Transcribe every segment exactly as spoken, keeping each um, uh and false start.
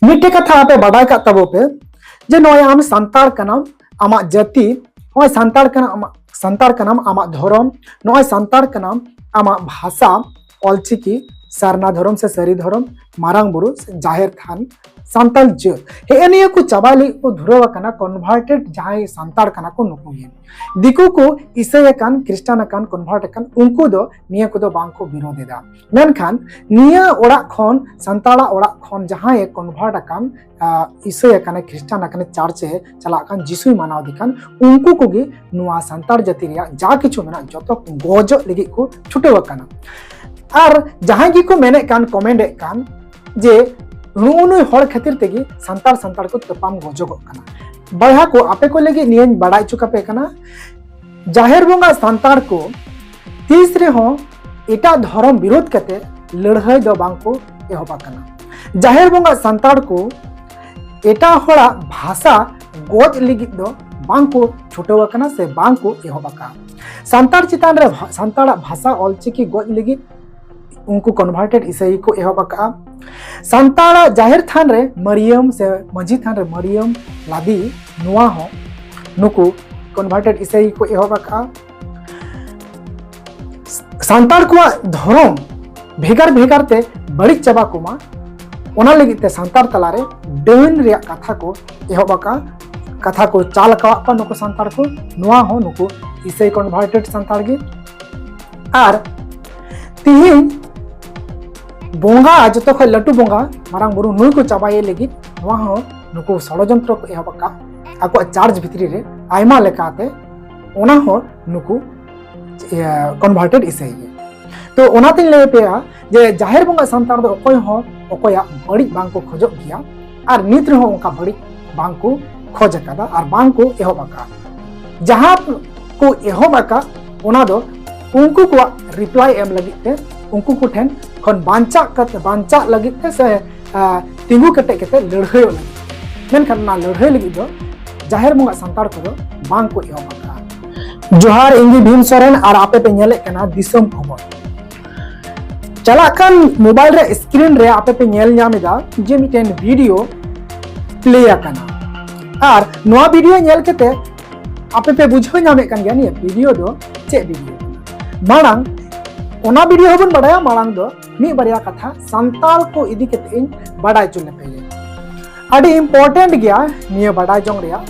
ᱢᱤᱫᱴᱮᱡ ᱠᱟᱛᱷᱟ ᱟᱯᱮ ᱵᱟᱰᱟᱭ ᱠᱟᱜ ᱛᱟᱵᱚ ᱯᱮ, ᱡᱮ ᱱᱚᱜᱼᱚᱭ ᱟᱢ ᱥᱟᱱᱛᱟᱲ ᱠᱟᱱᱟᱢ, ᱟᱢᱟᱜ ᱡᱟᱹᱛᱤ, ᱱᱚᱜᱼᱚᱭ ᱥᱟᱱᱛᱟᱲ ᱠᱟᱱᱟᱢ, ᱟᱢᱟᱜ, ᱥᱟᱱᱛᱟᱲ ᱠᱟᱱᱟᱢ, ᱟᱢᱟᱜ ᱫᱷᱚᱨᱚᱢ, ᱱᱚᱜᱼᱚᱭ ᱥᱟᱱᱛᱟᱲ ᱠᱟᱱᱟᱢ, ᱟᱢᱟᱜ ᱵᱷᱟᱥᱟ, ᱚᱞᱪᱤᱠᱤ, ᱥᱟᱨᱱᱟ ᱫᱷᱚᱨᱚᱢ ᱥᱮ ᱥᱟᱹᱨᱤ ᱫᱷᱚᱨᱚᱢ, ᱢᱟᱨᱟᱝ ᱵᱩᱨᱩ, ᱡᱟᱦᱮᱨ ᱛᱷᱟᱱ, ᱥᱟᱱᱛᱟᱲ ᱡᱟᱹᱛ, ᱦᱮᱸ, ᱱᱤᱭᱟᱹ ᱠᱚ ᱪᱟᱵᱟᱭ ᱞᱟᱹᱜᱤᱫ ᱠᱚ ᱫᱷᱩᱨᱟᱹᱣ ᱟᱠᱟᱱᱟ converted ᱡᱟᱦᱟᱸᱭ ᱥᱟᱱᱛᱟᱲ ᱠᱟᱱᱟ ᱠᱚ ᱱᱩᱠᱩ ᱜᱮ᱾ ᱫᱤᱠᱩ ᱠᱚ ᱤᱥᱟᱹᱭ ᱟᱠᱟᱱ, ᱠᱷᱨᱤᱥᱴᱟᱱ ᱟᱠᱟᱱ, convert ᱟᱠᱟᱱ, ᱩᱱᱠᱩ ᱫᱚ ᱱᱤᱭᱟᱹ ᱠᱚᱫᱚ ᱵᱟᱝ ᱠᱚ ᱵᱤᱨᱳᱫ ᱮᱫᱟ᱾ ᱢᱮᱱᱠᱷᱟᱱ ᱱᱤᱭᱟᱹ ᱚᱲᱟᱜ ᱠᱷᱚᱱ, ᱥᱟᱱᱛᱟᱲᱟᱜ ᱚᱲᱟᱜ ᱠᱷᱚᱱ ᱡᱟᱦᱟᱸᱭ convert ᱟᱠᱟᱱ, ᱟᱸ, ᱤᱥᱟᱹᱭ ᱟᱠᱟᱱ, ᱠᱷᱨᱤᱥᱴᱟᱱ ᱟᱠᱟᱱ, ᱪᱟᱨᱪ ᱮ ᱪᱟᱞᱟᱜ ᱠᱟᱱ, ᱡᱤᱥᱩᱭ ᱢᱟᱱᱟᱣ ᱫᱤ ᱠᱟᱱ, ᱩᱱᱠᱩ ᱠᱚᱜᱮ ᱱᱚᱣᱟ ᱥᱟᱱᱛᱟᱲ ᱡᱟᱹᱛᱤ ᱨᱮᱭᱟᱜ ᱡᱟ ᱠᱤᱪᱷᱩ ᱢᱮᱱᱟᱜ ᱡᱚᱛᱚ ᱜᱚᱡᱚᱜ ᱞᱟᱹᱜᱤᱫ ᱠᱚ ᱪᱷᱩᱴᱟᱹᱣ ᱟᱠᱟᱱᱟ᱾ ᱟᱨ ᱡᱟᱦᱟᱸᱭ ᱜᱮᱠᱚ ᱢᱮᱱᱮᱫ ᱠᱟᱱ, comment ᱮᱫ ᱠᱟᱱ ᱡᱮ ᱱᱩᱜᱼᱩ ᱱᱩᱭ ᱦᱚᱲ ᱠᱷᱟᱹᱛᱤᱨ ᱛᱮᱜᱮ ᱥᱟᱱᱛᱟᱲ ᱥᱟᱱᱛᱟᱲ ᱠᱚ ᱛᱟᱯᱟᱢ ᱜᱚᱡᱚᱜᱚᱜ ᱠᱟᱱᱟ, ᱵᱚᱭᱦᱟ ᱠᱚ, ᱟᱯᱮ ᱠᱚ ᱞᱟᱹᱜᱤᱫ ᱱᱤᱭᱟᱹᱧ ᱵᱟᱲᱟᱭ ᱦᱚᱪᱚ ᱠᱟᱯᱮ ᱠᱟᱱᱟ, ᱡᱟᱦᱮᱨ ᱵᱚᱸᱜᱟ ᱥᱟᱱᱛᱟᱲ ᱠᱚ ᱛᱤᱥ ᱨᱮᱦᱚᱸ ᱮᱴᱟᱜ ᱫᱷᱚᱨᱚᱢ ᱵᱤᱨᱳᱫ ᱠᱟᱛᱮ ᱞᱟᱹᱲᱦᱟᱹᱭ ᱫᱚ ᱵᱟᱝ ᱠᱚ ᱮᱦᱚᱵ ᱟᱠᱟᱱᱟ᱾ ᱡᱟᱦᱮᱨ ᱵᱚᱸᱜᱟ ᱥᱟᱱᱛᱟᱲ ᱠᱚ ᱮᱴᱟᱜ ᱦᱚᱲᱟᱜ ᱵᱷᱟᱥᱟ ᱜᱚᱡ ᱞᱟᱹᱜᱤᱫ ᱫᱚ ᱵᱟᱝ ᱠᱚ ᱪᱷᱩᱴᱟᱹᱣ ᱟᱠᱟᱱᱟ ᱥᱮ ᱵᱟᱝ ᱠᱚ ᱮᱦᱚᱵ ᱟᱠᱟᱱᱟ᱾ ᱥᱟᱱᱛᱟᱲ ᱪᱮᱛᱟᱱ ᱨᱮ ᱵᱷᱟ-, ᱥᱟᱱᱛᱟᱲᱟᱜ ᱵᱷᱟᱥᱟ ᱚᱞᱪᱤᱠᱤ ᱜᱚᱡ ᱞᱟᱹᱜᱤᱫ ᱩᱱᱠᱩ converted ᱤᱥᱟᱹᱭ ᱠᱚ ᱮᱦᱚᱵ ᱟᱠᱟᱫᱼᱟ᱾ ᱥᱟᱱᱛᱟᱲᱟᱜ ᱡᱟᱦᱮᱨ ᱛᱷᱟᱱ ᱨᱮ ᱢᱟᱹᱨᱤᱭᱟᱹᱢ ᱥᱮ ᱢᱟᱹᱡᱷᱤ ᱛᱷᱟᱱ ᱨᱮ ᱢᱟᱹᱨᱤᱭᱟᱹᱢ ᱞᱟᱫᱮ, ᱱᱚᱣᱟ ᱦᱚᱸ ᱱᱩᱠᱩ converted ᱤᱥᱟᱹᱭ ᱠᱚ ᱮᱦᱚᱵ ᱟᱠᱟᱫᱼᱟ᱾ ᱥᱟᱱᱛᱟᱲ ᱠᱚᱣᱟᱜ ᱫᱷᱚᱨᱚᱢ ᱵᱷᱮᱜᱟᱨ ᱵᱷᱮᱜᱟᱨ ᱛᱮ ᱵᱟᱹᱲᱤᱡ ᱪᱟᱵᱟ ᱠᱚᱢᱟ, ᱚᱱᱟ ᱞᱟᱹᱜᱤᱫ ᱛᱮ ᱥᱟᱱᱛᱟᱲ ᱛᱟᱞᱟᱨᱮ ᱰᱟᱹᱱ ᱨᱮᱭᱟᱜ ᱠᱟᱛᱷᱟ ᱠᱚ ᱮᱦᱚᱵ ᱟᱠᱟᱫᱼᱟ, ᱠᱟᱛᱷᱟ ᱠᱚ ᱪᱟᱞ ᱟᱠᱟᱫ ᱠᱚᱣᱟ ᱱᱩᱠᱩ ᱥᱟᱱᱛᱟᱲ ᱠᱚ᱾ ᱱᱚᱣᱟ ᱦᱚᱸ ᱱᱩᱠᱩ ᱤᱥᱟᱹᱭ converted ᱥᱟᱱᱛᱟᱲ ᱜᱮ᱾ ᱟᱨ ᱛᱤᱦᱤᱧ ᱵᱚᱸᱜᱟ, ᱡᱚᱛᱚ ᱠᱷᱚᱱ ᱞᱟᱹᱴᱩ ᱵᱚᱸᱜᱟ, ᱢᱟᱨᱟᱝ ᱵᱩᱨᱩ, ᱱᱩᱭ ᱠᱚ ᱪᱟᱵᱟᱭᱮ ᱞᱟᱹᱜᱤᱫ ᱱᱚᱣᱟ ᱦᱚᱸ ᱱᱩᱠᱩ ᱥᱚᱲᱚᱡᱚᱱᱛᱨᱚ ᱠᱚ ᱮᱦᱚᱵ ᱟᱠᱟᱫ ᱟᱠᱚᱣᱟᱜ ᱪᱟᱨᱪ ᱵᱷᱤᱛᱨᱤ ᱨᱮ ᱟᱭᱢᱟ ᱞᱮᱠᱟᱛᱮ, ᱚᱱᱟ ᱦᱚᱸ ᱱᱩᱠᱩ, ᱤᱭᱟᱹ, converted ᱤᱥᱟᱹᱭ ᱜᱮ᱾ ᱛᱚ ᱚᱱᱟᱛᱤᱧ ᱞᱟᱹᱭ ᱟᱯᱮᱭᱟ ᱡᱮ ᱡᱟᱦᱮᱨ ᱵᱚᱸᱜᱟ ᱥᱟᱱᱛᱟᱲ ᱫᱚ ᱚᱠᱚᱭ ᱦᱚᱸ ᱚᱠᱚᱭᱟᱜ ᱵᱟᱹᱲᱤᱡ ᱵᱟᱝ ᱠᱚ ᱠᱷᱚᱡᱚᱜ ᱜᱮᱭᱟ, ᱟᱨ ᱱᱤᱛ ᱨᱮᱦᱚᱸ ᱚᱱᱠᱟ ᱵᱟᱹᱲᱤᱡ ᱵᱟᱝ ᱠᱚ ᱠᱷᱚᱡ ᱟᱠᱟᱫᱟ ᱟᱨ ᱵᱟᱝ ᱠᱚ ᱮᱦᱚᱵ ᱟᱠᱟᱫ᱾ ᱡᱟᱦᱟᱸ ᱠᱚ ᱮᱦᱚᱵ ᱟᱠᱟᱫ, ᱚᱱᱟ ᱫᱚ ᱩᱱᱠᱩ ᱠᱚᱣᱟᱜ reply ᱮᱢ ᱞᱟᱹᱜᱤᱫ ᱛᱮ, ᱩᱱᱠᱩ ᱠᱚ ᱴᱷᱮᱱ ᱠᱷᱚᱱ ᱵᱟᱧᱪᱟᱜ ᱠᱟᱛᱮ, ᱵᱟᱧᱪᱟᱜ ᱞᱟᱹᱜᱤᱫ ᱛᱮ ᱥᱮ, ᱟ, ᱛᱤᱸᱜᱩ ᱠᱮᱴᱮᱡ ᱠᱟᱛᱮ ᱞᱟᱹᱲᱦᱟᱹᱭᱚᱜ ᱞᱟᱹᱜᱤᱫ᱾ ᱢᱮᱱᱠᱷᱟᱱ ᱚᱱᱟ ᱞᱟᱹᱲᱦᱟᱹᱭ ᱞᱟᱹᱜᱤᱫ ᱫᱚ ᱡᱟᱦᱮᱨ ᱵᱚᱸᱜᱟ ᱥᱟᱱᱛᱟᱲ ᱠᱚᱫᱚ ᱵᱟᱝ ᱠᱚ ᱮᱦᱚᱵ ᱟᱠᱟᱫᱼᱟ᱾ ᱡᱚᱦᱟᱨ, ᱤᱧ ᱜᱮ ᱵᱷᱤᱢ ᱥᱚᱨᱮᱱ ᱟᱨ ᱟᱯᱮ ᱯᱮ ᱧᱮᱞᱮᱫ ᱠᱟᱱᱟ ᱫᱤᱥᱚᱢ ᱠᱷᱚᱵᱚᱨ᱾ ᱪᱟᱞᱟᱜ ᱠᱟᱱ ᱢᱳᱵᱟᱭᱤᱞ ᱨᱮ ᱥᱠᱨᱤᱱ ᱨᱮ ᱟᱯᱮ ᱯᱮ ᱧᱮᱞ ᱧᱟᱢ ᱮᱫᱟ ᱡᱮ ᱢᱤᱫᱴᱮᱱ ᱵᱷᱤᱰᱤᱭᱳ ᱯᱞᱮ ᱟᱠᱟᱱᱟ, ᱟᱨ ᱱᱚᱣᱟ ᱵᱷᱤᱰᱤᱭᱳ ᱧᱮᱞ ᱠᱟᱛᱮ ᱟᱯᱮ ᱯᱮ ᱵᱩᱡᱷᱟᱹᱣ ᱧᱟᱢᱮᱫ ᱠᱟᱱ ᱜᱮᱭᱟ ᱱᱤᱭᱟᱹ ᱵᱷᱤᱰᱤᱭᱳ ᱫᱚ ᱪᱮᱫ ᱵᱷᱤᱰᱤᱭᱳ ᱠᱟᱱᱟ᱾ ᱢᱟᱲᱟᱝ ᱚᱱᱟ ᱵᱷᱤᱰᱤᱭᱳ ᱦᱚᱸᱵᱚᱱ ᱵᱟᱰᱟᱭᱟ, ᱢᱟᱲᱟᱝ ᱫᱚ ᱢᱤᱫ ᱵᱟᱨᱭᱟ ᱠᱟᱛᱷᱟ ᱥᱟᱱᱛᱟᱲ ᱠᱚ ᱤᱫᱤ ᱠᱟᱛᱮ ᱤᱧ ᱵᱟᱰᱟᱭ ᱦᱚᱪᱚ ᱞᱮᱯᱮ ᱜᱮ᱾ ᱟᱹᱰᱤ ᱤᱢᱯᱚᱨᱴᱮᱱᱴ ᱜᱮᱭᱟ ᱱᱤᱭᱟᱹ ᱵᱟᱰᱟᱭ ᱡᱚᱝ ᱨᱮᱭᱟᱜ᱾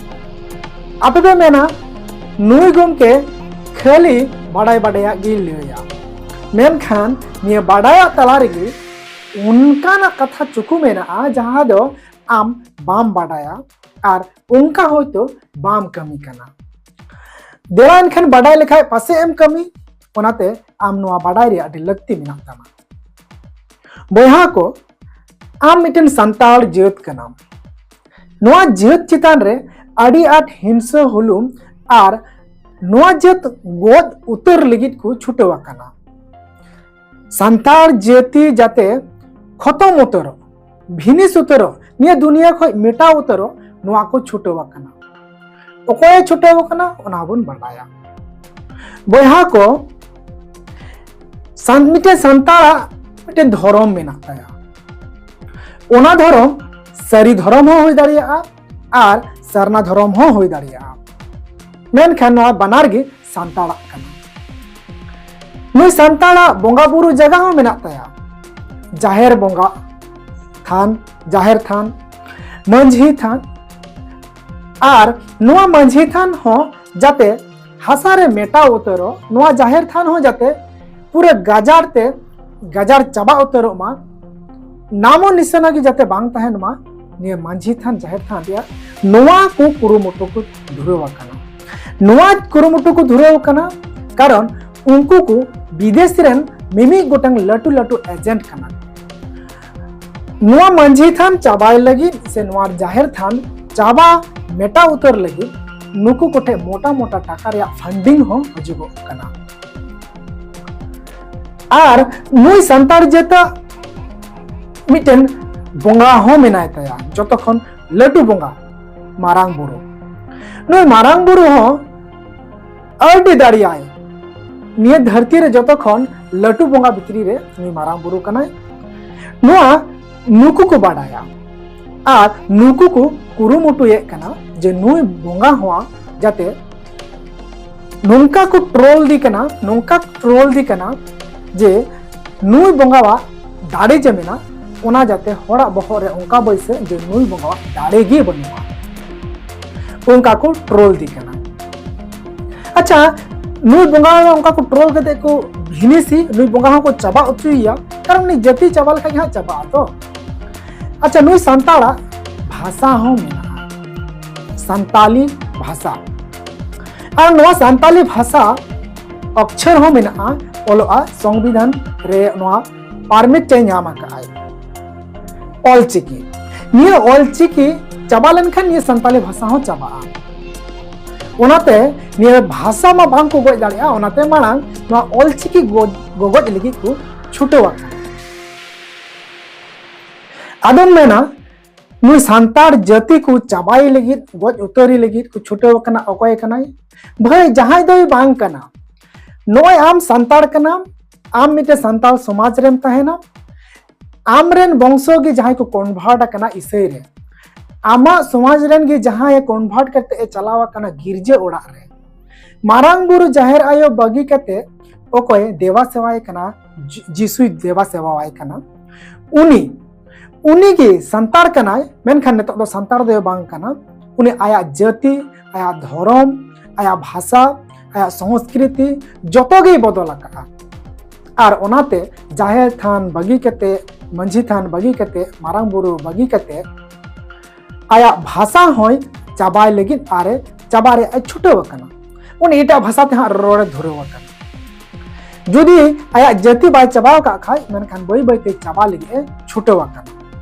ᱟᱯᱮ ᱯᱮ ᱢᱮᱱᱟ, "ᱱᱩᱭ ᱜᱚᱢᱠᱮ ᱠᱷᱟᱹᱞᱤ ᱵᱟᱰᱟᱭ ᱵᱟᱰᱟᱭᱟᱜ ᱜᱮᱭ ᱞᱟᱹᱭᱟ", ᱢᱮᱱᱠᱷᱟᱱ ᱱᱤᱭᱟᱹ ᱵᱟᱰᱟᱭᱟᱜ ᱛᱟᱞᱟ ᱨᱮᱜᱮ ᱚᱱᱠᱟᱱᱟᱜ ᱠᱟᱛᱷᱟ ᱪᱩᱠᱩ ᱢᱮᱱᱟᱜᱼᱟ ᱡᱟᱦᱟᱸ ᱫᱚ ᱟᱢ ᱵᱟᱢ ᱵᱟᱰᱟᱭᱟ ᱟᱨ ᱚᱱᱠᱟ ᱦᱚᱭᱛᱳ ᱵᱟᱢ ᱠᱟᱹᱢᱤ ᱠᱟᱱᱟ᱾ ᱫᱮᱞᱟ ᱮᱱᱠᱷᱟᱱ ᱵᱟᱰᱟᱭ ᱞᱮᱠᱷᱟᱡ ᱯᱟᱥᱮᱡ ᱮᱢ ᱠᱟᱹᱢᱤ, ᱚᱱᱟᱛᱮ ᱟᱢ ᱱᱚᱣᱟ ᱵᱟᱰᱟᱭ ᱨᱮᱭᱟᱜ ᱟᱹᱰᱤ ᱞᱟᱹᱠᱛᱤ ᱢᱮᱱᱟᱜ ᱛᱟᱢᱟ᱾ ᱵᱚᱭᱦᱟ ᱠᱚ, ᱟᱢ ᱢᱤᱫᱴᱮᱱ ᱥᱟᱱᱛᱟᱲ ᱡᱟᱹᱛ ᱠᱟᱱᱟᱢ᱾ ᱱᱚᱣᱟ ᱡᱟᱹᱛ ᱪᱮᱛᱟᱱ ᱨᱮ ᱟᱹᱰᱤ ᱟᱸᱴ ᱦᱤᱝᱥᱟᱹ ᱦᱩᱞᱩᱢ ᱟᱨ ᱱᱚᱣᱟ ᱡᱟᱹᱛ ᱜᱚᱡ ᱩᱛᱟᱹᱨ ᱞᱟᱹᱜᱤᱫ ᱠᱚ ᱪᱷᱩᱴᱟᱹᱣ ᱟᱠᱟᱱᱟ᱾ ᱥᱟᱱᱛᱟᱲ ᱡᱟᱹᱛᱤ ᱡᱟᱛᱮ ᱠᱷᱚᱛᱚᱢ ᱩᱛᱟᱹᱨᱚᱜ, ᱵᱷᱤᱱᱤᱥ ᱩᱛᱟᱹᱨᱚᱜ, ᱱᱤᱭᱟᱹ ᱫᱩᱱᱤᱭᱟᱹ ᱠᱷᱚᱱ ᱢᱮᱴᱟᱣ ᱩᱛᱟᱹᱨᱚᱜ, ᱱᱚᱣᱟ ᱠᱚ ᱪᱷᱩᱴᱟᱹᱣ ᱟᱠᱟᱱᱟ᱾ ᱚᱠᱚᱭᱮ ᱪᱷᱩᱴᱟᱹᱣ ᱟᱠᱟᱱᱟ, ᱚᱱᱟ ᱵᱚᱱ ᱵᱟᱰᱟᱭᱟ᱾ ᱵᱚᱭᱦᱟ ᱠᱚ, ᱥᱟᱱ-, ᱢᱤᱫᱴᱮᱱ ᱥᱟᱱᱛᱟᱲᱟᱜ ᱢᱤᱫᱴᱮᱱ ᱫᱷᱚᱨᱚᱢ ᱢᱮᱱᱟᱜ ᱛᱟᱭᱟ᱾ ᱚᱱᱟ ᱫᱷᱚᱨᱚᱢ ᱥᱟᱹᱨᱤ ᱫᱷᱚᱨᱚᱢ ᱦᱚᱸ ᱦᱩᱭ ᱫᱟᱲᱮᱭᱟᱜᱼᱟ ᱟᱨ ᱥᱟᱨᱱᱟ ᱫᱷᱚᱨᱚᱢ ᱦᱚᱸ ᱦᱩᱭ ᱫᱟᱲᱮᱭᱟᱜᱼᱟ, ᱢᱮᱱᱠᱷᱟᱱ ᱱᱚᱣᱟ ᱵᱟᱱᱟᱨ ᱜᱮ ᱥᱟᱱᱛᱟᱲᱟᱜ ᱠᱟᱱᱟ᱾ ᱱᱩᱭ ᱥᱟᱱᱛᱟᱲᱟᱜ ᱵᱚᱸᱜᱟ ᱵᱩᱨᱩ ᱡᱟᱭᱜᱟ ᱦᱚᱸ ᱢᱮᱱᱟᱜ ᱛᱟᱭᱟ, ᱡᱟᱦᱮᱨ ᱵᱚᱸᱜᱟ ᱛᱷᱟᱱ, ᱡᱟᱦᱮᱨ ᱛᱷᱟᱱ, ᱢᱟᱹᱡᱷᱤ ᱛᱷᱟᱱ᱾ ᱟᱨ ᱱᱚᱣᱟ ᱢᱟᱹᱡᱷᱤ ᱛᱷᱟᱱ ᱦᱚᱸ ᱡᱟᱛᱮ ᱦᱟᱥᱟ ᱨᱮ ᱢᱮᱴᱟᱣ ᱩᱛᱟᱹᱨᱚᱜ, ᱱᱚᱣᱟ ᱡᱟᱦᱮᱨ ᱛᱷᱟᱱ ᱦᱚᱸ ᱡᱟᱛᱮ ᱯᱩᱨᱟᱹ ᱜᱟᱡᱟᱲ ᱛᱮ ᱜᱟᱡᱟᱲ ᱪᱟᱵᱟ ᱩᱛᱟᱹᱨᱚᱜ ᱢᱟ, ᱱᱟᱢᱚ ᱱᱤᱥᱟᱱᱟ ᱜᱮ ᱡᱟᱛᱮ ᱵᱟᱝ ᱛᱟᱦᱮᱱ ᱢᱟ, ᱱᱤᱭᱟᱹ ᱢᱟᱹᱡᱷᱤ ᱛᱷᱟᱱ, ᱡᱟᱦᱮᱨ ᱛᱷᱟᱱ ᱨᱮᱭᱟᱜ ᱱᱚᱣᱟ ᱠᱚ ᱠᱩᱨᱩᱢᱩᱴᱩ ᱠᱚ ᱫᱷᱩᱨᱟᱹᱣ ᱟᱠᱟᱱᱟ᱾ ᱱᱚᱣᱟ ᱠᱩᱨᱩᱢᱩᱴᱩ ᱠᱚ ᱫᱷᱩᱨᱟᱹᱣ ᱟᱠᱟᱱᱟ, ᱠᱟᱨᱚᱱ ᱩᱱᱠᱩ ᱠᱚ ᱵᱤᱫᱮᱥ ᱨᱮᱱ ᱢᱤᱢᱤᱫ ᱜᱚᱴᱟᱝ ᱞᱟᱹᱴᱩ ᱞᱟᱹᱴᱩ ᱮᱡᱮᱱᱴ ᱠᱟᱱᱟ ᱠᱚ᱾ ᱱᱚᱣᱟ ᱢᱟᱹᱡᱷᱤ ᱛᱷᱟᱱ ᱪᱟᱵᱟᱭ ᱞᱟᱹᱜᱤᱫ ᱥᱮ ᱱᱚᱣᱟ ᱡᱟᱦᱮᱨ ᱛᱷᱟᱱ ᱪᱟᱵᱟ ᱢᱮᱴᱟᱣ ᱩᱛᱟᱹᱨ ᱞᱟᱹᱜᱤᱫ ᱱᱩᱠᱩ ᱠᱚᱴᱷᱮᱱ ᱢᱚᱴᱟ ᱢᱚᱴᱟ ᱴᱟᱠᱟ ᱨᱮᱭᱟᱜ ᱯᱷᱟᱱᱰᱤᱝ ᱦᱚᱸ ᱦᱤᱡᱩᱜᱚᱜ ᱠᱟᱱᱟ᱾ ᱟᱨ ᱱᱩᱭ ᱥᱟᱱᱛᱟᱲ ᱡᱟᱹᱛᱟᱜ ᱢᱤᱫᱴᱮᱱ ᱵᱚᱸᱜᱟ ᱦᱚᱸ ᱢᱮᱱᱟᱭ ᱛᱟᱭᱟ, ᱡᱚᱛᱚ ᱠᱷᱚᱱ ᱞᱟᱹᱴᱩ ᱵᱚᱸᱜᱟ, ᱢᱟᱨᱟᱝ ᱵᱩᱨᱩ᱾ ᱱᱩᱭ ᱢᱟᱨᱟᱝ ᱵᱩᱨᱩ ᱦᱚᱸ ᱟᱹᱰᱤ ᱫᱟᱲᱮᱭᱟᱭ, ᱱᱤᱭᱟᱹ ᱫᱷᱟᱹᱨᱛᱤ ᱨᱮ ᱡᱚᱛᱚ ᱠᱷᱚᱱ ᱞᱟᱹᱴᱩ ᱵᱚᱸᱜᱟ ᱵᱷᱤᱛᱨᱤ ᱨᱮ ᱱᱩᱭ ᱢᱟᱨᱟᱝ ᱵᱩᱨᱩ ᱠᱟᱱᱟᱭ᱾ ᱱᱚᱣᱟ ᱱᱩᱠᱩ ᱠᱚ ᱵᱟᱰᱟᱭᱟ ᱟᱨ ᱱᱩᱠᱩ ᱠᱚ ᱠᱩᱨᱩᱢᱩᱴᱩᱭᱮᱫ ᱠᱟᱱᱟ ᱡᱮ ᱱᱩᱭ ᱵᱚᱸᱜᱟ ᱦᱚᱸ ᱡᱟᱛᱮ ᱱᱚᱝᱠᱟ ᱠᱚ ᱴᱨᱳᱞ ᱫᱤ ᱠᱟᱱᱟ, ᱱᱚᱝᱠᱟ ᱴᱨᱳᱞ ᱫᱤ ᱠᱟᱱᱟ ᱡᱮ ᱱᱩᱭ ᱵᱚᱸᱜᱟᱣᱟᱜ ᱫᱟᱲᱮ ᱡᱮ ᱢᱮᱱᱟᱜ, ᱚᱱᱟ ᱡᱟᱛᱮ ᱦᱚᱲᱟᱜ ᱵᱚᱦᱚᱜ ᱨᱮ ᱚᱱᱠᱟ ᱵᱟᱹᱭᱥᱟᱹᱜ ᱡᱮ ᱱᱩᱭ ᱵᱚᱸᱜᱟᱣᱟᱜ ᱫᱟᱲᱮ ᱜᱮ ᱵᱟᱹᱱᱩᱜᱼᱟ, ᱚᱱᱠᱟ ᱠᱚ ᱴᱨᱳᱞ ᱫᱤ ᱠᱟᱱᱟ᱾ ᱟᱪᱪᱷᱟ, ᱱᱩᱭ ᱵᱚᱸᱜᱟ ᱚᱱᱠᱟ ᱠᱚ ᱴᱨᱳᱞ ᱠᱟᱛᱮ ᱠᱚ ᱦᱤᱱᱤᱥᱤ, ᱱᱩᱭ ᱵᱚᱸᱜᱟ ᱦᱚᱸᱠᱚ ᱪᱟᱵᱟ ᱦᱚᱪᱚᱭᱮᱭᱟ, ᱠᱟᱨᱚᱱ ᱩᱱᱤ ᱡᱟᱹᱛᱤ ᱪᱟᱵᱟ ᱞᱮᱠᱷᱟᱡ ᱜᱮ ᱦᱟᱸᱜ ᱪᱟᱵᱟᱜ ᱟᱛᱚ᱾ ᱟᱪᱪᱷᱟ, ᱱᱩᱭ ᱥᱟᱱᱛᱟᱲᱟᱜ ᱵᱷᱟᱥᱟ ᱦᱚᱸ ᱢᱮᱱᱟᱜᱼᱟ, ᱥᱟᱱᱛᱟᱞᱤ ᱵᱷᱟᱥᱟ᱾ ᱟᱨ ᱱᱚᱣᱟ ᱥᱟᱱᱛᱟᱞᱤ ᱵᱷᱟᱥᱟ ᱚᱠᱪᱷᱚᱨ ᱦᱚᱸ ᱢᱮᱱᱟᱜᱼᱟ, ᱚᱞᱚᱜᱼᱟ, ᱥᱚᱝᱵᱤᱫᱷᱟᱱ ᱨᱮ ᱱᱚᱣᱟ ᱯᱟᱨᱢᱤᱴ ᱮ ᱧᱟᱢ ᱟᱠᱟᱫᱼᱟᱭ᱾ ᱚᱞᱪᱤᱠᱤ, ᱱᱤᱭᱟᱹ ᱚᱞᱪᱤᱠᱤ ᱪᱟᱵᱟ ᱞᱮᱱᱠᱷᱟᱱ ᱱᱤᱭᱟᱹ ᱥᱟᱱᱛᱟᱞᱤ ᱵᱷᱟᱥᱟ ᱦᱚᱸ ᱪᱟᱵᱟᱜᱼᱟ᱾ ᱚᱱᱟᱛᱮ ᱱᱤᱭᱟᱹ ᱵᱷᱟᱥᱟ ᱢᱟ ᱵᱟᱝ ᱠᱚ ᱜᱚᱡ ᱫᱟᱲᱮᱭᱟᱜᱼᱟ, ᱚᱱᱟᱛᱮ ᱢᱟᱲᱟᱝ ᱱᱚᱣᱟ ᱚᱞᱪᱤᱠᱤ ᱜᱚ-, ᱜᱚᱜᱚᱡ ᱞᱟᱹᱜᱤᱫ ᱠᱚ ᱪᱷᱩᱴᱟᱹᱣ ᱟᱠᱟᱱᱟ᱾ ᱟᱫᱚᱢ ᱢᱮᱱᱟ, ᱱᱩᱭ ᱥᱟᱱᱛᱟᱲ ᱡᱟᱹᱛᱤ ᱠᱚ ᱪᱟᱵᱟᱭ ᱞᱟᱹᱜᱤᱫ, ᱜᱚᱡ ᱩᱛᱟᱹᱨᱤ ᱞᱟᱹᱜᱤᱫ ᱠᱚ ᱪᱷᱩᱴᱟᱹᱣ ᱟᱠᱟᱱᱟ, ᱚᱠᱚᱭ ᱠᱟᱱᱟᱭ? ᱵᱷᱟᱹᱭ, ᱡᱟᱦᱟᱸᱭ ᱫᱚᱭ ᱵᱟᱝ ᱠᱟᱱᱟ᱾ ᱱᱚᱜᱼᱚᱭ ᱟᱢ ᱥᱟᱱᱛᱟᱲ ᱠᱟᱱᱟᱢ, ᱟᱢ ᱢᱤᱫᱴᱮᱱ ᱥᱟᱱᱛᱟᱲ ᱥᱚᱢᱟᱡᱽ ᱨᱮᱢ ᱛᱟᱦᱮᱱᱟ, ᱟᱢ ᱨᱮᱱ ᱵᱚᱝᱥᱚ ᱜᱮ ᱡᱟᱦᱟᱸᱭ ᱠᱚ ᱠᱚᱱᱵᱷᱟᱨᱴ ᱟᱠᱟᱱᱟ ᱤᱥᱟᱹᱭ ᱨᱮ, ᱟᱢᱟᱜ ᱥᱚᱢᱟᱡᱽ ᱨᱮᱱ ᱜᱮ ᱡᱟᱦᱟᱸᱭ ᱠᱚᱱᱵᱷᱟᱨᱴ ᱠᱟᱛᱮ ᱮ ᱪᱟᱞᱟᱣ ᱟᱠᱟᱱᱟ ᱜᱤᱨᱡᱟᱹ ᱚᱲᱟᱜ ᱨᱮ, ᱢᱟᱨᱟᱝ ᱵᱩᱨᱩ ᱡᱟᱦᱮᱨ ᱟᱭᱳ ᱵᱟᱹᱜᱤ ᱠᱟᱛᱮ ᱚᱠᱚᱭ ᱫᱮᱵᱟ ᱥᱮᱣᱟᱭ ᱠᱟᱱᱟ, ᱡᱤ-, ᱡᱤᱥᱩᱭ ᱫᱮᱵᱟ ᱥᱮᱣᱟᱣᱟᱭ ᱠᱟᱱᱟ, ᱩᱱᱤ, ᱩᱱᱤ ᱜᱮ ᱥᱟᱱᱛᱟᱲ ᱠᱟᱱᱟᱭ, ᱢᱮᱱᱠᱷᱟᱱ ᱱᱤᱛᱚᱜ ᱫᱚ ᱥᱟᱱᱛᱟᱲ ᱫᱚᱭ ᱵᱟᱝ ᱠᱟᱱᱟ᱾ ᱩᱱᱤ ᱟᱭᱟᱜ ᱡᱟᱹᱛᱤ, ᱟᱭᱟᱜ ᱫᱷᱚᱨᱚᱢ, ᱟᱭᱟᱜ ᱵᱷᱟᱥᱟ, ᱟᱭᱟᱜ ᱥᱚᱝᱥᱠᱨᱤᱛᱤ ᱡᱚᱛᱚ ᱜᱮᱭ ᱵᱚᱫᱚᱞ ᱟᱠᱟᱫᱼᱟ᱾ ᱟᱨ ᱚᱱᱟᱛᱮ ᱡᱟᱦᱮᱨ ᱛᱷᱟᱱ ᱵᱟᱹᱜᱤ ᱠᱟᱛᱮ, ᱢᱟᱹᱡᱷᱤ ᱛᱷᱟᱱ ᱵᱟᱹᱜᱤ ᱠᱟᱛᱮ, ᱢᱟᱨᱟᱝ ᱵᱩᱨᱩ ᱵᱟᱹᱜᱤ ᱠᱟᱛᱮ, ᱟᱭᱟᱜ ᱵᱷᱟᱥᱟ ᱦᱚᱸᱭ ᱪᱟᱵᱟᱭ ᱞᱟᱹᱜᱤᱫ ᱟᱨ ᱮ ᱪᱟᱵᱟ ᱨᱮᱭᱟᱜ ᱮ ᱪᱷᱩᱴᱟᱹᱣ ᱟᱠᱟᱱᱟ᱾ ᱩᱱᱤ ᱮᱴᱟᱜ ᱵᱷᱟᱥᱟ ᱛᱮ ᱦᱟᱸᱜ ᱨᱚᱲ ᱮ ᱫᱷᱩᱨᱟᱹᱣ ᱟᱠᱟᱱᱟ᱾ ᱡᱩᱫᱤ ᱟᱭᱟᱜ ᱡᱟᱹᱛᱤ ᱵᱟᱭ ᱪᱟᱵᱟ ᱟᱠᱟᱫ ᱠᱷᱟᱡ, ᱢᱮᱱᱠᱷᱟᱱ ᱵᱟᱹᱭ ᱵᱟᱹᱭ ᱛᱮ ᱪᱟᱵᱟ ᱞᱟᱹᱜᱤᱫ ᱮ ᱪᱷᱩᱴᱟᱹᱣ ᱟᱠᱟᱱᱟ᱾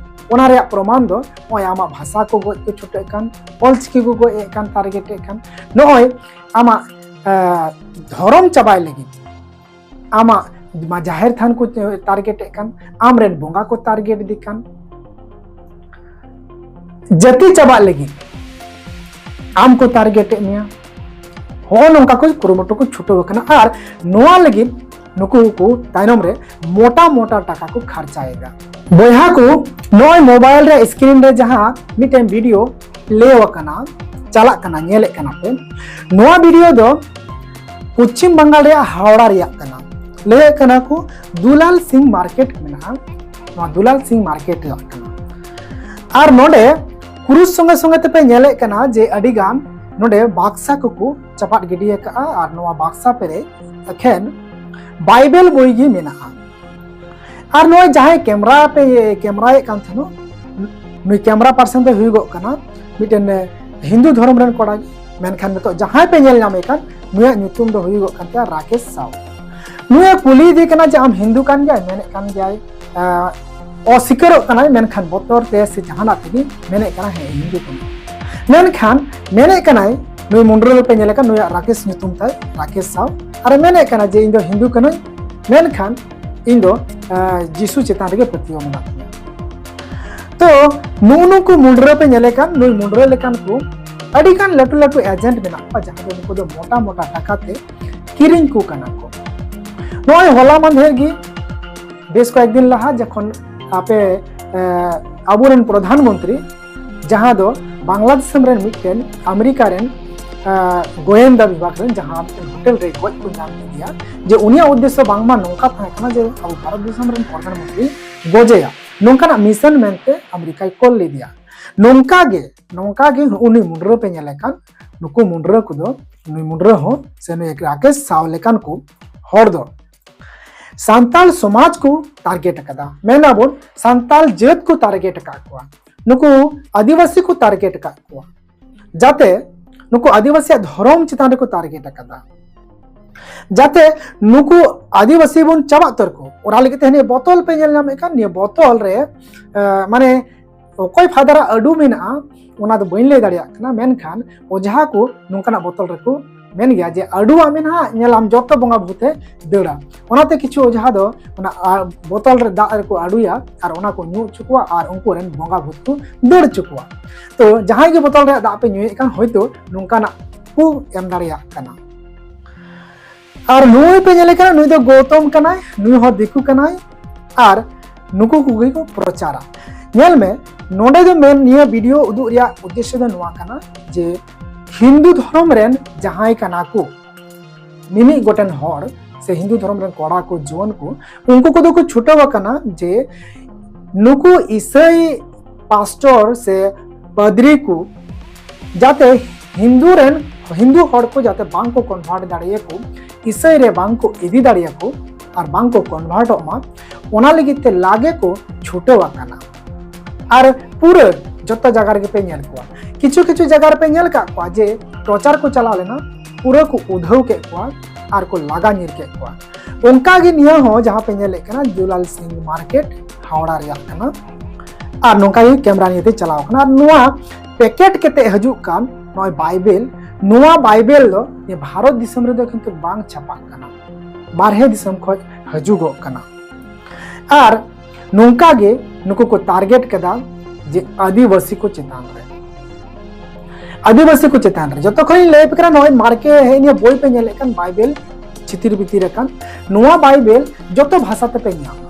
ᱚᱱᱟ ᱨᱮᱭᱟᱜ ᱯᱨᱚᱢᱟᱱ ᱫᱚ ᱱᱚᱜᱼᱚᱭ ᱟᱢᱟᱜ ᱵᱷᱟᱥᱟ ᱠᱚ ᱜᱚᱡ ᱠᱚ ᱪᱷᱩᱴᱟᱹᱜ ᱠᱟᱱ, ᱚᱞᱪᱤᱠᱤ ᱠᱚ ᱜᱚᱡ ᱮᱫ ᱠᱟᱱ, ᱴᱟᱨᱜᱮᱴ ᱮᱫ ᱠᱟᱱ, ᱱᱚᱜᱼᱚᱭ ᱟᱢᱟᱜ, ᱮ, ᱫᱷᱚᱨᱚᱢ ᱪᱟᱵᱟᱭ ᱞᱟᱹᱜᱤᱫ ᱟᱢᱟᱜ ᱢᱟ ᱡᱟᱦᱮᱨ ᱛᱷᱟᱱ ᱠᱚ ᱴᱟᱨᱜᱮᱴ ᱮᱫ ᱠᱟᱱ, ᱟᱢ ᱨᱮᱱ ᱵᱚᱸᱜᱟ ᱠᱚ ᱴᱟᱨᱜᱮᱴ ᱤᱫᱤ ᱠᱟᱱ, ᱡᱟᱹᱛᱤ ᱪᱟᱵᱟᱜ ᱞᱟᱹᱜᱤᱫ ᱟᱢ ᱠᱚ ᱴᱟᱨᱜᱮᱴ ᱮᱫ ᱢᱮᱭᱟ, ᱦᱚᱸᱜᱼᱚ ᱱᱚᱝᱠᱟ ᱠᱚ ᱠᱩᱨᱩᱢᱩᱴᱩ ᱠᱚ ᱪᱷᱩᱴᱟᱹᱣ ᱟᱠᱟᱱᱟ ᱟᱨ ᱱᱚᱣᱟ ᱞᱟᱹᱜᱤᱫ ᱱᱩᱠᱩ ᱠᱚ ᱛᱟᱭᱱᱚᱢ ᱨᱮ ᱢᱚᱴᱟ ᱢᱚᱴᱟ ᱴᱟᱠᱟ ᱠᱚ ᱠᱷᱟᱨᱪᱟᱭᱮᱫᱟ᱾ ᱵᱚᱭᱦᱟ ᱠᱚ, ᱱᱚᱜᱼᱚᱭ ᱢᱳᱵᱟᱭᱤᱞ ᱨᱮ ᱥᱠᱨᱤᱱ ᱨᱮ ᱡᱟᱦᱟᱸ ᱢᱤᱫᱴᱮᱱ ᱵᱷᱤᱰᱤᱭᱳ ᱯᱞᱮ ᱟᱠᱟᱱᱟ, ᱪᱟᱞᱟᱜ ᱠᱟᱱᱟ, ᱧᱮᱞᱮᱫ ᱠᱟᱱᱟ ᱯᱮ, ᱱᱚᱣᱟ ᱵᱷᱤᱰᱤᱭᱳ ᱫᱚ ᱯᱚᱪᱷᱤᱢ ᱵᱟᱝᱜᱟᱞ ᱨᱮᱭᱟᱜ ᱦᱟᱣᱲᱟ ᱨᱮᱭᱟᱜ ᱠᱟᱱᱟ᱾ ᱞᱟᱹᱭᱮᱫ ᱠᱟᱱᱟ ᱠᱚ ᱫᱩᱞᱟᱞ ᱥᱤᱝ ᱢᱟᱨᱠᱮᱴ ᱢᱮᱱᱟᱜᱼᱟ, ᱱᱚᱣᱟ ᱫᱩᱞᱟᱞ ᱥᱤᱝ ᱢᱟᱨᱠᱮᱴ ᱨᱮᱭᱟᱜ ᱠᱟᱱᱟ᱾ ᱟᱨ ᱱᱚᱰᱮ ᱠᱨᱩᱡᱽ ᱥᱚᱸᱜᱮ ᱥᱚᱸᱜᱮ ᱛᱮᱯᱮ ᱧᱮᱞᱮᱫ ᱠᱟᱱᱟ ᱡᱮ ᱟᱹᱰᱤ ᱜᱟᱱ ᱱᱚᱰᱮ ᱵᱟᱠᱥᱟ ᱠᱚᱠᱚ ᱪᱟᱯᱟᱫ ᱜᱤᱰᱤ ᱟᱠᱟᱫᱼᱟ ᱟᱨ ᱱᱚᱣᱟ ᱵᱟᱠᱥᱟ ᱯᱮᱨᱮᱡ ᱮᱠᱷᱮᱱ ᱵᱟᱭᱵᱮᱞ ᱵᱳᱭ ᱜᱮ ᱢᱮᱱᱟᱜᱼᱟ᱾ ᱟᱨ ᱱᱚᱜᱼᱚᱭ ᱡᱟᱦᱟᱸᱭ ᱠᱮᱢᱨᱟ ᱯᱮ ᱠᱮᱢᱨᱟᱭᱮᱫ ᱠᱟᱱ ᱛᱟᱦᱮᱱᱟ, ᱱᱩᱭ ᱠᱮᱢᱨᱟ ᱯᱟᱨᱥᱚᱱ ᱫᱚᱭ ᱦᱩᱭᱩᱜᱚᱜ ᱠᱟᱱᱟ ᱢᱤᱫᱴᱮᱱ ᱦᱤᱱᱫᱩ ᱫᱷᱚᱨᱚᱢ ᱨᱮᱱ ᱠᱚᱲᱟ ᱜᱮ᱾ ᱢᱮᱱᱠᱷᱟᱱ ᱱᱤᱛᱚᱜ ᱡᱟᱦᱟᱸᱭ ᱯᱮ ᱧᱮᱞ ᱧᱟᱢᱮ ᱠᱟᱱ, ᱱᱩᱭᱟᱜ ᱧᱩᱛᱩᱢ ᱫᱚ ᱦᱩᱭᱩᱜᱚᱜ ᱠᱟᱱ ᱛᱟᱭᱟ ᱨᱟᱠᱮᱥ ᱥᱟᱣ᱾ ᱱᱩᱭᱮ ᱠᱩᱞᱤᱭᱮᱫᱮ ᱠᱟᱱᱟ ᱡᱮ, "ᱟᱢ ᱦᱤᱱᱫᱩ ᱠᱟᱱ ᱜᱮᱭᱟᱭ?" ᱢᱮᱱᱮᱫ ᱠᱟᱱ ᱜᱮᱭᱟᱭ, ᱟᱸ, ᱚᱥᱤᱠᱟᱹᱨᱚᱜ ᱠᱟᱱᱟᱭ, ᱢᱮᱱᱠᱷᱟᱱ ᱵᱚᱛᱚᱨ ᱛᱮ ᱥᱮ ᱡᱟᱦᱟᱱᱟᱜ ᱛᱮᱜᱮ ᱢᱮᱱᱮᱫ ᱠᱟᱱᱟ, "ᱦᱮᱸ, ᱤᱧ ᱦᱤᱱᱫᱩ ᱠᱟᱹᱱᱟᱹᱧ᱾" ᱢᱮᱱᱠᱷᱟᱱ ᱢᱮᱱᱮᱫ ᱠᱟᱱᱟᱭ, ᱱᱩᱭ ᱢᱩᱱᱰᱨᱟᱹ ᱨᱮᱯᱮ ᱧᱮᱞᱮ ᱠᱟᱱ, ᱱᱩᱭᱟᱜ ᱨᱟᱠᱮᱥ ᱧᱩᱛᱩᱢ ᱛᱟᱭ, ᱨᱟᱠᱮᱥ ᱥᱟᱣ, ᱟᱨᱮ ᱢᱮᱱᱮᱫ ᱠᱟᱱᱟ ᱡᱮ, "ᱤᱧ ᱫᱚ ᱦᱤᱱᱫᱩ ᱠᱟᱹᱱᱟᱹᱧ, ᱢᱮᱱᱠᱷᱟᱱ ᱤᱧ ᱫᱚ, ᱟᱸ, ᱡᱤᱥᱩ ᱪᱮᱛᱟᱱ ᱨᱮᱜᱮ ᱯᱟᱹᱛᱭᱟᱹᱣ ᱢᱮᱱᱟᱜ ᱛᱤᱧᱟ᱾" ᱛᱚ ᱱᱩᱜᱼᱩ ᱱᱩᱠᱩ ᱢᱩᱱᱰᱨᱟᱹ ᱯᱮ ᱧᱮᱞᱮ ᱠᱟᱱ, ᱱᱩᱭ ᱢᱩᱱᱰᱨᱟᱹ ᱞᱮᱠᱟᱱ ᱠᱚ ᱟᱹᱰᱤ ᱜᱟᱱ ᱞᱟᱹᱴᱩ ᱞᱟᱹᱴᱩ ᱮᱡᱮᱱᱴ ᱢᱮᱱᱟᱜ ᱠᱚᱣᱟ, ᱡᱟᱦᱟᱸ ᱫᱚ ᱱᱩᱠᱩ ᱫᱚ ᱢᱚᱴᱟ ᱢᱚᱴᱟ ᱴᱟᱠᱟ ᱛᱮ ᱠᱤᱨᱤᱧ ᱠᱚ ᱠᱟᱱᱟ ᱠᱚ᱾ ᱱᱚᱜᱼᱚᱭ ᱦᱚᱞᱟ ᱢᱟᱫᱷᱮᱨ ᱜᱮ ᱵᱮᱥ ᱠᱚᱭᱮᱠ ᱫᱤᱱ ᱞᱟᱦᱟ ᱡᱚᱠᱷᱚᱱ ᱟᱯᱮ, ᱮ, ᱟᱵᱚᱨᱮᱱ ᱯᱨᱚᱫᱷᱟᱱ ᱢᱚᱱᱛᱨᱤ, ᱡᱟᱦᱟᱸ ᱫᱚ ᱵᱟᱝᱞᱟ ᱫᱤᱥᱚᱢ ᱨᱮᱱ ᱢᱤᱫᱴᱮᱱ ᱟᱢᱮᱨᱤᱠᱟ ᱨᱮᱱ, ᱮ, ᱜᱳᱭᱮᱱᱫᱟ ᱵᱤᱵᱷᱟᱜᱽ ᱨᱮᱱ ᱡᱟᱦᱟᱸ ᱢᱤᱫᱴᱮᱱ ᱦᱳᱴᱮᱞ ᱨᱮ ᱜᱚᱡ ᱠᱚ ᱧᱟᱢ ᱠᱮᱫᱮᱭᱟ, ᱡᱮ ᱩᱱᱤᱭᱟᱜ ᱩᱫᱽᱫᱮᱥᱥᱚ ᱵᱟᱝᱢᱟ ᱱᱚᱝᱠᱟ ᱛᱟᱦᱮᱸ ᱠᱟᱱᱟ ᱡᱮ ᱟᱵᱚ ᱵᱷᱟᱨᱚᱛ ᱫᱤᱥᱚᱢ ᱨᱮᱱ ᱯᱨᱚᱫᱷᱟᱱ ᱢᱚᱱᱛᱨᱤ ᱜᱚᱡᱮᱭᱟ, ᱱᱚᱝᱠᱟᱱᱟᱜ ᱢᱤᱥᱚᱱ ᱢᱮᱱᱛᱮ ᱟᱢᱮᱨᱤᱠᱟᱭ ᱠᱚᱞ ᱞᱮᱫᱮᱭᱟ᱾ ᱱᱚᱝᱠᱟ ᱜᱮ, ᱱᱚᱝᱠᱟ ᱜᱮ ᱩᱱᱤ ᱢᱩᱱᱰᱨᱟᱹ ᱯᱮ ᱧᱮᱞᱮ ᱠᱟᱱ, ᱱᱩᱠᱩ ᱢᱩᱱᱰᱨᱟᱹ ᱠᱚᱫᱚ, ᱱᱩᱭ ᱢᱩᱱᱰᱨᱟᱹ ᱦᱚᱸ ᱥᱮ ᱱᱩᱭ ᱨᱟᱠᱮᱥ ᱥᱟᱣ ᱞᱮᱠᱟᱱ ᱠᱚ ᱦᱚᱲ ᱫᱚ ᱥᱟᱱᱛᱟᱞ ᱥᱚᱢᱟᱡᱽ ᱠᱚ ᱴᱟᱨᱜᱮᱴ ᱟᱠᱟᱫᱟ, ᱢᱮᱱᱟᱵᱚᱱ ᱥᱟᱱᱛᱟᱞ ᱡᱟᱹᱛ ᱠᱚ ᱴᱟᱨᱜᱮᱴ ᱟᱠᱟᱫ ᱠᱚᱣᱟ, ᱱᱩᱠᱩ ᱟᱹᱫᱤᱵᱟᱹᱥᱤ ᱠᱚ ᱴᱟᱨᱜᱮᱴ ᱟᱠᱟᱫ ᱠᱚᱣᱟ, ᱡᱟᱛᱮ ᱱᱩᱠᱩ ᱟᱹᱫᱤᱵᱟᱹᱥᱤᱭᱟᱜ ᱫᱷᱚᱨᱚᱢ ᱪᱮᱛᱟᱱ ᱨᱮᱠᱚ ᱴᱟᱨᱜᱮᱴ ᱟᱠᱟᱫᱟ, ᱡᱟᱛᱮ ᱱᱩᱠᱩ ᱟᱹᱫᱤᱵᱟᱹᱥᱤ ᱵᱚᱱ ᱪᱟᱵᱟ ᱩᱛᱟᱹᱨ ᱠᱚ᱾ ᱚᱱᱟ ᱞᱟᱹᱜᱤᱫ ᱛᱮ ᱱᱤᱭᱟᱹ ᱵᱚᱛᱚᱞ ᱯᱮ ᱧᱮᱞ ᱧᱟᱢᱮᱫ ᱠᱟᱱ, ᱱᱤᱭᱟᱹ ᱵᱚᱛᱚᱞ ᱨᱮ, ᱮ, ᱢᱟᱱᱮ ᱚᱠᱚᱭ ᱯᱷᱟᱫᱟᱨᱟᱜ ᱟᱹᱰᱩ ᱢᱮᱱᱟᱜᱼᱟ, ᱚᱱᱟ ᱫᱚ ᱵᱟᱹᱧ ᱞᱟᱹᱭ ᱫᱟᱲᱮᱭᱟᱜ ᱠᱟᱱᱟ, ᱢᱮᱱᱠᱷᱟᱱ ᱚᱡᱷᱟ ᱠᱚ ᱱᱚᱝᱠᱟᱱᱟᱜ ᱵᱚᱛᱚᱞ ᱨᱮᱠᱚ ᱢᱮᱱ ᱜᱮᱭᱟ ᱡᱮ, "ᱟᱹᱰᱩᱣᱟᱜ ᱢᱮᱱᱟᱜᱼᱟ, ᱧᱮᱞᱟᱢ ᱡᱚᱛᱚ ᱵᱚᱸᱜᱟ ᱵᱷᱩᱛᱮ ᱫᱟᱹᱲᱟ᱾" ᱚᱱᱟᱛᱮ ᱠᱤᱪᱷᱩ ᱚᱡᱷᱟ ᱫᱚ ᱚᱱᱟ ᱟ-, ᱵᱚᱛᱚᱞ ᱨᱮ ᱫᱟᱜ ᱨᱮᱠᱚ ᱟᱹᱰᱩᱭᱟ ᱟᱨ ᱚᱱᱟ ᱠᱚ ᱧᱩ ᱦᱚᱪᱚ ᱠᱚᱣᱟ ᱟᱨ ᱩᱱᱠᱩ ᱨᱮᱱ ᱵᱚᱸᱜᱟ ᱵᱷᱩᱛ ᱠᱚ ᱫᱟᱹᱲ ᱦᱚᱪᱚ ᱠᱚᱣᱟ᱾ ᱛᱚ ᱡᱟᱦᱟᱸᱭ ᱜᱮ ᱵᱚᱛᱚᱞ ᱨᱮᱭᱟᱜ ᱫᱟᱜ ᱯᱮ ᱧᱩᱭᱮᱫ ᱠᱟᱱ, ᱦᱚᱭᱛᱳ ᱱᱚᱝᱠᱟᱱᱟᱜ ᱠᱚ ᱮᱢ ᱫᱟᱲᱮᱭᱟᱜ ᱠᱟᱱᱟ᱾ ᱟᱨ ᱱᱩᱭ ᱯᱮ ᱧᱮᱞᱮ ᱠᱟᱱᱟ, ᱱᱩᱭ ᱫᱚ ᱜᱚᱣᱛᱚᱢ ᱠᱟᱱᱟᱭ, ᱱᱩᱭ ᱦᱚᱸ ᱫᱤᱠᱩ ᱠᱟᱱᱟᱭ, ᱟᱨ ᱱᱩᱠᱩ ᱠᱚᱜᱮ ᱠᱚ ᱯᱨᱚᱪᱟᱨᱟ᱾ ᱧᱮᱞ ᱢᱮ, ᱱᱚᱰᱮ ᱫᱚ ᱢᱮᱱ, ᱱᱤᱭᱟᱹ ᱵᱷᱤᱰᱤᱭᱳ ᱩᱫᱩᱜ ᱨᱮᱭᱟᱜ ᱩᱫᱽᱫᱮᱥᱥᱚ ᱫᱚ ᱱᱚᱣᱟ ᱠᱟᱱᱟ ᱡᱮ ᱦᱤᱱᱫᱩ ᱫᱷᱚᱨᱚᱢ ᱨᱮᱱ ᱡᱟᱦᱟᱸᱭ ᱠᱟᱱᱟ ᱠᱚ, ᱢᱤᱢᱤᱫ ᱜᱚᱴᱮᱱ ᱦᱚᱲ ᱥᱮ ᱦᱤᱱᱫᱩ ᱫᱷᱚᱨᱚᱢ ᱨᱮᱱ ᱠᱚᱲᱟ ᱠᱚ, ᱡᱩᱣᱟᱹᱱ ᱠᱚ, ᱩᱱᱠᱩ ᱠᱚᱫᱚ ᱠᱚ ᱪᱷᱩᱴᱟᱹᱣ ᱟᱠᱟᱱᱟ ᱡᱮ ᱱᱩᱠᱩ ᱤᱥᱟᱹᱭ ᱯᱟᱥᱴᱚᱨ ᱥᱮ ᱯᱟᱫᱽᱨᱤ ᱠᱚ ᱡᱟᱛᱮ ᱦᱤᱱᱫᱩ ᱨᱮᱱ, ᱦᱤᱱᱫᱩ ᱦᱚᱲ ᱠᱚ ᱡᱟᱛᱮ ᱵᱟᱝ ᱠᱚ ᱠᱚᱱᱵᱷᱟᱨᱴ ᱫᱟᱲᱮᱭᱟᱠᱚ, ᱤᱥᱟᱹᱭ ᱨᱮ ᱵᱟᱝ ᱠᱚ ᱤᱫᱤ ᱫᱟᱲᱮᱭᱟᱠᱚ ᱟᱨ ᱵᱟᱝ ᱠᱚ ᱠᱚᱱᱵᱷᱟᱨᱴᱚᱜ ᱢᱟ, ᱚᱱᱟ ᱞᱟᱹᱜᱤᱫ ᱛᱮ ᱞᱟᱜᱮ ᱠᱚ ᱪᱷᱩᱴᱟᱹᱣ ᱟᱠᱟᱱᱟ᱾ ᱟᱨ ᱯᱩᱨᱟᱹ ᱡᱚᱛᱚ ᱡᱟᱭᱜᱟ ᱨᱮᱜᱮ ᱯᱮ ᱧᱮᱞ ᱠᱚᱣᱟ, ᱠᱤᱪᱷᱩ ᱠᱤᱪᱷᱩ ᱡᱟᱭᱜᱟ ᱨᱮᱯᱮ ᱧᱮᱞ ᱟᱠᱟᱫ ᱠᱚᱣᱟ ᱡᱮ ᱯᱨᱚᱪᱟᱨ ᱠᱚ ᱪᱟᱞᱟᱣ ᱞᱮᱱᱟ, ᱯᱩᱨᱟᱹ ᱠᱚ ᱩᱫᱷᱟᱹᱣ ᱠᱮᱫ ᱠᱚᱣᱟ ᱟᱨ ᱠᱚ ᱞᱟᱜᱟ ᱧᱤᱨ ᱠᱮᱫ ᱠᱚᱣᱟ᱾ ᱚᱱᱠᱟ ᱜᱮ ᱱᱤᱭᱟᱹ ᱦᱚᱸ ᱡᱟᱦᱟᱸ ᱯᱮ ᱧᱮᱞᱮᱫ ᱠᱟᱱᱟ ᱡᱩᱞᱟᱞ ᱥᱤᱝ ᱢᱟᱨᱠᱮᱴ ᱦᱟᱣᱲᱟ ᱨᱮᱭᱟᱜ ᱠᱟᱱᱟ᱾ ᱟᱨ ᱱᱚᱝᱠᱟ ᱜᱮ ᱠᱮᱢᱨᱟ ᱱᱤᱭᱟᱹᱛᱮ ᱪᱟᱞᱟᱣ ᱠᱟᱱᱟ᱾ ᱟᱨ ᱱᱚᱣᱟ ᱯᱮᱠᱮᱴ ᱠᱟᱛᱮ ᱦᱤᱡᱩᱜ ᱠᱟᱱ ᱱᱚᱜᱼᱚᱭ ᱵᱟᱭᱵᱮᱞ, ᱱᱚᱣᱟ ᱵᱟᱭᱵᱮᱞ ᱫᱚ ᱱᱤᱭᱟᱹ ᱵᱷᱟᱨᱚᱛ ᱫᱤᱥᱚᱢ ᱨᱮᱫᱚ ᱠᱤᱱᱛᱩ ᱵᱟᱝ ᱪᱷᱟᱯᱟᱜ ᱠᱟᱱᱟ, ᱵᱟᱨᱦᱮ ᱫᱤᱥᱚᱢ ᱠᱷᱚᱱ ᱦᱤᱡᱩᱜᱚᱜ ᱠᱟᱱᱟ᱾ ᱟᱨ ᱱᱚᱝᱠᱟ ᱜᱮ ᱱᱩᱠᱩ ᱠᱚ ᱴᱟᱨᱜᱮᱴ ᱠᱟᱫᱟ ᱡᱮ ᱟᱹᱫᱤᱵᱟᱹᱥᱤ ᱠᱚ ᱪᱮᱛᱟᱱ ᱨᱮ, ᱟᱹᱫᱤᱵᱟᱹᱥᱤ ᱠᱚ ᱪᱮᱛᱟᱱ ᱨᱮ᱾ ᱡᱚᱛᱚ ᱠᱷᱚᱱ ᱤᱧ ᱞᱟᱹᱭ ᱟᱯᱮ ᱠᱟᱱᱟ, ᱱᱚᱜᱼᱚᱭ ᱢᱟᱨᱠᱮ, ᱦᱮᱸ, ᱱᱤᱭᱟᱹ ᱵᱳᱭ ᱯᱮ ᱧᱮᱞᱮᱫ ᱠᱟᱱ, ᱵᱟᱭᱵᱮᱞ ᱪᱷᱤᱛᱤᱨ ᱵᱤᱛᱤᱨ ᱟᱠᱟᱱ, ᱱᱚᱣᱟ ᱵᱟᱭᱵᱮᱞ ᱡᱚᱛᱚ ᱵᱷᱟᱥᱟ ᱛᱮᱯᱮ ᱧᱟᱢᱟ᱾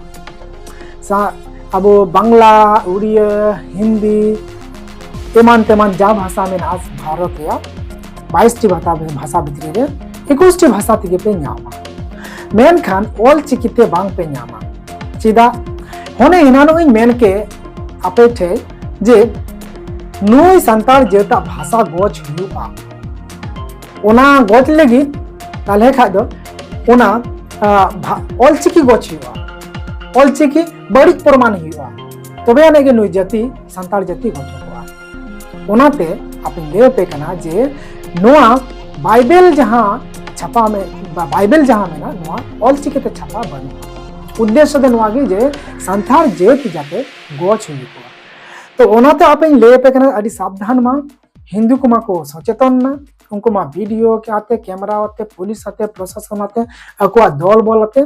ᱥᱟ-, ᱟᱵᱚ ᱵᱟᱝᱞᱟ, ᱩᱲᱤᱭᱟᱹ, ᱦᱤᱱᱫᱤ, ᱮᱢᱟᱱ ᱛᱮᱢᱟᱱ ᱡᱟ ᱵᱷᱟᱥᱟ ᱢᱮᱱᱟᱜᱼᱟ ᱵᱷᱟᱨᱚᱛ ᱨᱮᱭᱟᱜ, ᱵᱟᱭᱤᱥ ᱴᱤ ᱵᱷᱟᱥᱟ, ᱵᱷᱟᱥᱟ ᱵᱷᱤᱛᱨᱤ ᱨᱮ ᱮᱠᱩᱥ ᱴᱤ ᱵᱷᱟᱥᱟ ᱛᱮᱜᱮ ᱯᱮ ᱧᱟᱢᱟ, ᱢᱮᱱᱠᱷᱟᱱ ᱚᱞ ᱪᱤᱠᱤ ᱛᱮ ᱵᱟᱝ ᱯᱮ ᱧᱟᱢᱟ᱾ ᱪᱮᱫᱟᱜ? ᱦᱚᱱᱮ ᱮᱱᱟᱱᱚᱜ ᱤᱧ ᱢᱮᱱ ᱠᱮᱫ ᱟᱯᱮ ᱴᱷᱮᱱ ᱡᱮ ᱱᱩᱭ ᱥᱟᱱᱛᱟᱲ ᱡᱟᱹᱛᱟᱜ ᱵᱷᱟᱥᱟ ᱜᱚᱡ ᱦᱩᱭᱩᱜᱼᱟ, ᱚᱱᱟ ᱜᱚᱡ ᱞᱟᱹᱜᱤᱫ ᱛᱟᱦᱞᱮ ᱠᱷᱟᱡ ᱫᱚ ᱚᱱᱟ, ᱟ, ᱵᱷᱟ-, ᱚᱞᱪᱤᱠᱤ ᱜᱚᱡ ᱦᱩᱭᱩᱜᱼᱟ, ᱚᱞᱪᱤᱠᱤ ᱵᱟᱹᱲᱤᱡ ᱯᱨᱚᱢᱟᱱ ᱦᱩᱭᱩᱜᱼᱟ, ᱛᱚᱵᱮ ᱟᱹᱱᱤᱡ ᱜᱮ ᱱᱩᱭ ᱡᱟᱹᱛᱤ, ᱥᱟᱱᱛᱟᱲ ᱡᱟᱹᱛᱤ ᱜᱚᱡᱚᱜᱚᱜᱼᱟ᱾ ᱚᱱᱟᱛᱮ ᱟᱯᱮᱧ ᱞᱟᱹᱭ ᱟᱯᱮ ᱠᱟᱱᱟ ᱡᱮ ᱱᱚᱣᱟ ᱵᱟᱭᱵᱮᱞ ᱡᱟᱦᱟᱸ ᱪᱷᱟᱯᱟ ᱢᱮ-, ᱵᱟ-, ᱵᱟᱭᱵᱮᱞ ᱡᱟᱦᱟᱸ ᱢᱮᱱᱟᱜᱼᱟ, ᱱᱚᱣᱟ ᱚᱞᱪᱤᱠᱤ ᱛᱮ ᱪᱷᱟᱯᱟ ᱵᱟᱹᱱᱩᱜᱼᱟ᱾ ᱩᱫᱽᱫᱮᱥᱥᱚ ᱫᱚ ᱱᱚᱣᱟ ᱜᱮ ᱡᱮ ᱥᱟᱱᱛᱟᱲ ᱡᱟᱹᱛ ᱡᱟᱛᱮ ᱜᱚᱡ ᱦᱩᱭᱩᱜᱼᱟ᱾ ᱛᱚ ᱚᱱᱟᱛᱮ ᱟᱯᱮᱧ ᱞᱟᱹᱭ ᱟᱯᱮ ᱠᱟᱱᱟ, ᱟᱹᱰᱤ ᱥᱟᱵᱫᱷᱟᱱ ᱢᱟ, ᱦᱤᱱᱫᱩ ᱠᱚᱢᱟ ᱠᱚ ᱥᱚᱪᱮᱛᱚᱱ ᱱᱟ, ᱩᱱᱠᱩ ᱢᱟ ᱵᱷᱤᱰᱤᱭᱳ ᱟᱛᱮ, ᱠᱮᱢᱮᱨᱟ ᱟᱛᱮ, ᱯᱩᱞᱤᱥ ᱟᱛᱮ, ᱯᱨᱚᱥᱟᱥᱚᱱ ᱟᱛᱮ, ᱟᱠᱚᱣᱟᱜ ᱫᱚᱞ ᱵᱚᱞ ᱟᱛᱮ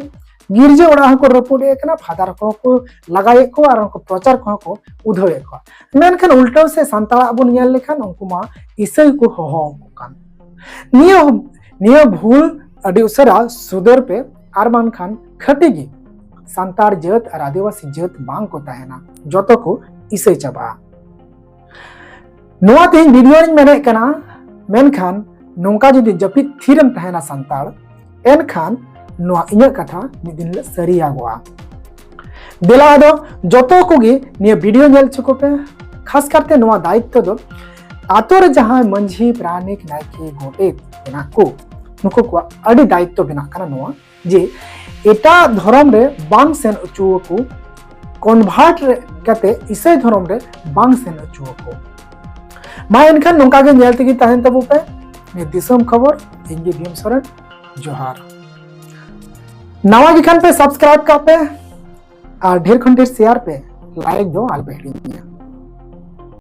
ᱜᱤᱨᱡᱟᱹ ᱚᱲᱟᱜ ᱦᱚᱸᱠᱚ ᱨᱟᱹᱯᱩᱫ ᱮᱫ ᱠᱟᱱᱟ, ᱯᱷᱟᱫᱟᱨ ᱠᱚᱦᱚᱸ ᱠᱚ ᱞᱟᱜᱟᱭᱮᱫ ᱠᱚᱣᱟ ᱟᱨ ᱩᱱᱠᱩ ᱯᱨᱚᱪᱟᱨ ᱠᱚᱦᱚᱸ ᱠᱚ ᱩᱫᱷᱟᱹᱣᱮᱫ ᱠᱚᱣᱟ᱾ ᱢᱮᱱᱠᱷᱟᱱ ᱩᱞᱴᱟᱹᱣ ᱥᱮᱫ ᱥᱟᱱᱛᱟᱲᱟᱜ ᱵᱚᱱ ᱧᱮᱞ ᱞᱮᱠᱷᱟᱱ ᱩᱱᱠᱩ ᱢᱟ ᱤᱥᱟᱹᱭ ᱠᱚ ᱦᱚᱦᱚ ᱟᱠᱚ ᱠᱟᱱ᱾ ᱱᱤᱭᱟᱹ ᱱᱤᱭᱟᱹ ᱵᱷᱩᱞ ᱟᱹᱰᱤ ᱩᱥᱟᱹᱨᱟ ᱥᱩᱫᱷᱟᱹᱨ ᱯᱮ, ᱟᱨ ᱵᱟᱝᱠᱷᱟᱱ ᱠᱷᱟᱹᱴᱤ ᱜᱮ ᱥᱟᱱᱛᱟᱲ ᱡᱟᱹᱛ ᱟᱨ ᱟᱹᱫᱤᱵᱟᱹᱥᱤ ᱡᱟᱹᱛ ᱵᱟᱝ ᱠᱚ ᱛᱟᱦᱮᱱᱟ, ᱡᱚᱛᱚ ᱠᱚ ᱤᱥᱟᱹᱭ ᱪᱟᱵᱟᱜᱼᱟ᱾ ᱱᱚᱣᱟ ᱛᱮᱦᱮᱧ ᱵᱷᱤᱰᱤᱭᱳ ᱨᱤᱧ ᱢᱮᱱᱮᱫ ᱠᱟᱱᱟ, ᱢᱮᱱᱠᱷᱟᱱ ᱱᱚᱝᱠᱟ ᱡᱩᱫᱤ ᱡᱟᱹᱯᱤᱫ ᱛᱷᱤᱨᱮᱢ ᱛᱟᱦᱮᱱᱟ ᱥᱟᱱᱛᱟᱲ, ᱮᱱᱠᱷᱟᱱ ᱱᱚᱣᱟ ᱤᱧᱟᱹᱜ ᱠᱟᱛᱷᱟ ᱢᱤᱫ ᱫᱤᱱ ᱦᱤᱞᱳᱜ ᱥᱟᱹᱨᱤᱭᱟᱜᱚᱜᱼᱟ᱾ ᱫᱮᱞᱟ ᱟᱫᱚ ᱡᱚᱛᱚ ᱠᱚᱜᱮ ᱱᱤᱭᱟᱹ ᱵᱷᱤᱰᱤᱭᱳ ᱧᱮᱞ ᱦᱚᱪᱚ ᱠᱚᱯᱮ᱾ ᱠᱷᱟᱥ ᱠᱟᱨᱛᱮ ᱱᱚᱣᱟ ᱫᱟᱭᱤᱛᱛᱚ ᱫᱚ ᱟᱛᱳ ᱨᱮ ᱡᱟᱦᱟᱸᱭ ᱢᱟᱹᱡᱷᱤ, ᱯᱟᱨᱟᱱᱤᱠ, ᱱᱟᱭᱠᱮ, ᱜᱚᱰᱮᱛ ᱢᱮᱱᱟᱜ ᱠᱚ, ᱱᱩᱠᱩ ᱠᱚᱣᱟᱜ ᱟᱹᱰᱤ ᱫᱟᱭᱤᱛᱛᱚ ᱵᱮᱱᱟᱜ ᱠᱟᱱᱟ ᱱᱚᱣᱟ, ᱡᱮ ᱮᱴᱟᱜ ᱫᱷᱚᱨᱚᱢ ᱨᱮ ᱵᱟᱝ ᱥᱮᱱ ᱦᱚᱪᱚ ᱟᱠᱚ, ᱠᱚᱱᱵᱷᱟᱨᱴ ᱨᱮ ᱠᱟᱛᱮ ᱤᱥᱟᱹᱭ ᱫᱷᱚᱨᱚᱢ ᱨᱮ ᱵᱟᱝ ᱥᱮᱱ ᱦᱚᱪᱚ ᱟᱠᱚ᱾ ᱢᱟ ᱮᱱᱠᱷᱟᱱ ᱱᱚᱝᱠᱟ ᱜᱮ ᱧᱮᱞ ᱛᱮᱜᱮ ᱛᱟᱦᱮᱱ ᱛᱟᱵᱚ ᱯᱮ ᱱᱤᱭᱟᱹ ᱫᱤᱥᱚᱢ ᱠᱷᱚᱵᱚᱨ᱾ ᱤᱧ ᱜᱮ ᱵᱷᱤᱢ ᱥᱚᱨᱮᱱ, ᱡᱚᱦᱟᱨ᱾ ᱱᱟᱣᱟ ᱜᱮ ᱠᱷᱟᱱ ᱯᱮ ᱥᱟᱵᱥᱠᱨᱟᱭᱤᱵ ᱠᱟᱜ ᱯᱮ ᱟᱨ ᱰᱷᱮᱨ ᱠᱷᱚᱱ ᱰᱷᱮᱨ ᱥᱮᱭᱟᱨ ᱯᱮ, ᱞᱟᱭᱤᱠ ᱫᱚ ᱟᱞᱚᱯᱮ ᱦᱤᱲᱤᱧᱟ᱾